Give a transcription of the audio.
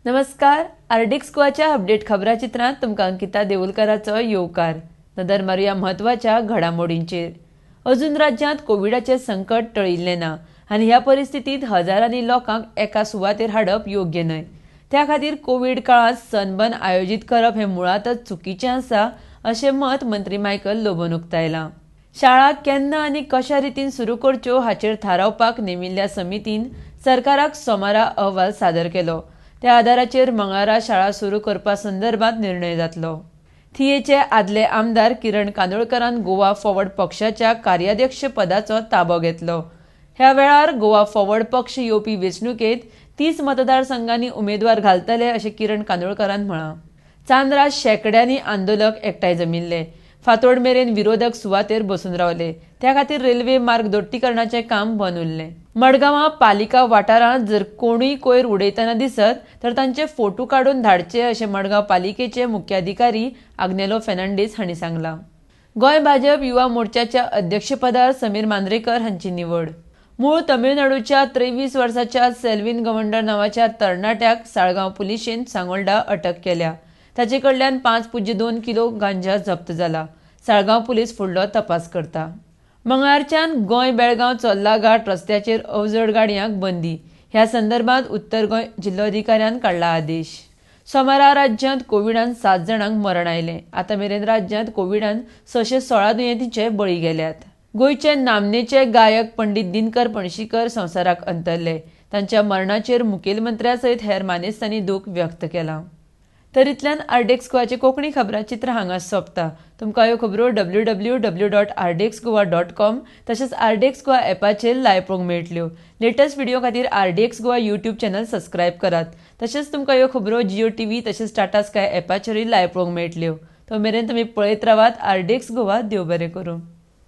नमस्कार, RDX गोवाच्या update खबराचित्रांत तुमकां अंकिता देवुलकराचो येवकार. नदर मारुया म्हत्वाच्या घडामोडींचेर. अजून राज्यांत कोविडाचें संकट टळिल्लें ना आनी ह्या परिस्थितींत हजारांनी लोकांक एका सुवातेर हाडप योग्य न्हय. त्या खातीर कोवीड काळांत सनबर्न आयोजीत करप हें मुळांतच चुकीचें आसा अशें मत मंत्री मायकल लोबोन उक्तायलां. शाळा केन्ना आनी कशा रितीन सुरू करच्यो हाचेर थारावपाक नेमिल्ल्या समितीन सरकाराक सोमारा अहवाल सादर केलो. त्या आदाराचेर मंगळारा शाळा सुरू करपा संदर्भात निर्णय जातलो. थियेचे आदले आमदार किरण कांदोळकरान गोवा फॉरवर्ड पक्षाच्या कार्याध्यक्ष पदाचो ताबो घेतलो. ह्या वेळार गोवा फॉरवर्ड पक्ष येवपी वेंचणुकेंत 30 मतदारसंघांनी उमेदवार घालतले अशें किरण कांदोळकरान म्हळां. चांद्रा शेंकड्यांनी आंदोलक एकठांय जमिल्ले. फांतोड मेरेन विरोधक सुवातेर बसून रावले. त्या खातीर रेल्वे मार्ग दोट्टीकरणाचें काम बंद उरलें. मडगांवां पालिका वाठारांत जर कोणूय कोयर उडयतना दिसत तर तांचे फोटो काडून धाडचे अशें मडगांव पालिकेचे मुख्याधिकारी आग्नेलो फेर्नांडीस हांणी सांगलां. गोंय भाजप युवा मोर्चाच्या अध्यक्षपदार समीर मांद्रेकर हांची निवड. मूळ तमिळनाडूच्या 23 वर्साच्या सेल्विन गवंडर नांवाच्या तरणाट्याक साळगांव पुलिशेन सांगोल्डा अटक केल्या. ताचे कडल्यान 5.02 किलो गांजा जप्त जाला. साळगांव पुलीस फुडलो तपास करता. मंगळारच्यान गोंय बेळगांव चोर्ला घाट रस्त्याचेर अवजड गाडयांक बंदी. ह्या संदर्भात उत्तर गोंय जिल्लोधिकाऱ्यान काडला आदेश. सोमारा राज्यांत कोविडान 7 जाणांक मरण आयलें. आतां मेरेन राज्यांत कोविडान 616 दुयेंतींचे बळी गेल्यात. गोंयचे नामनेचे गायक पंडित दिनकर पणशीकर संवसाराक अंतरले. तांच्या मरणाचेर मुखेलमंत्र्या सयत हेर मानेस्तांनी दूख व्यक्त केलां. तर इतल्यान आरडीएक्स गोवाचे कोंकणी खबराचित्र हांगा सोंपता. तुमकां ह्यो खबरो www.rdxgoa.com तशेंच आरडीएक्स गोवा ॲपाचेर लायव्ह पळोवंक मेळटल्यो. लेटस्ट व्हिडिओ खातीर RDX Goa YouTube channel subscribe करात. तशेंच तुमकां ह्यो खबरो जिओ टीव्ही तशेंच टाटा स्काय ॲपाचेरूय लायव्ह पळोवंक मेळटल्यो. तो मेरेन तुमी पळयत रावात आरडीएक्स गोवा. देव बरें करूं.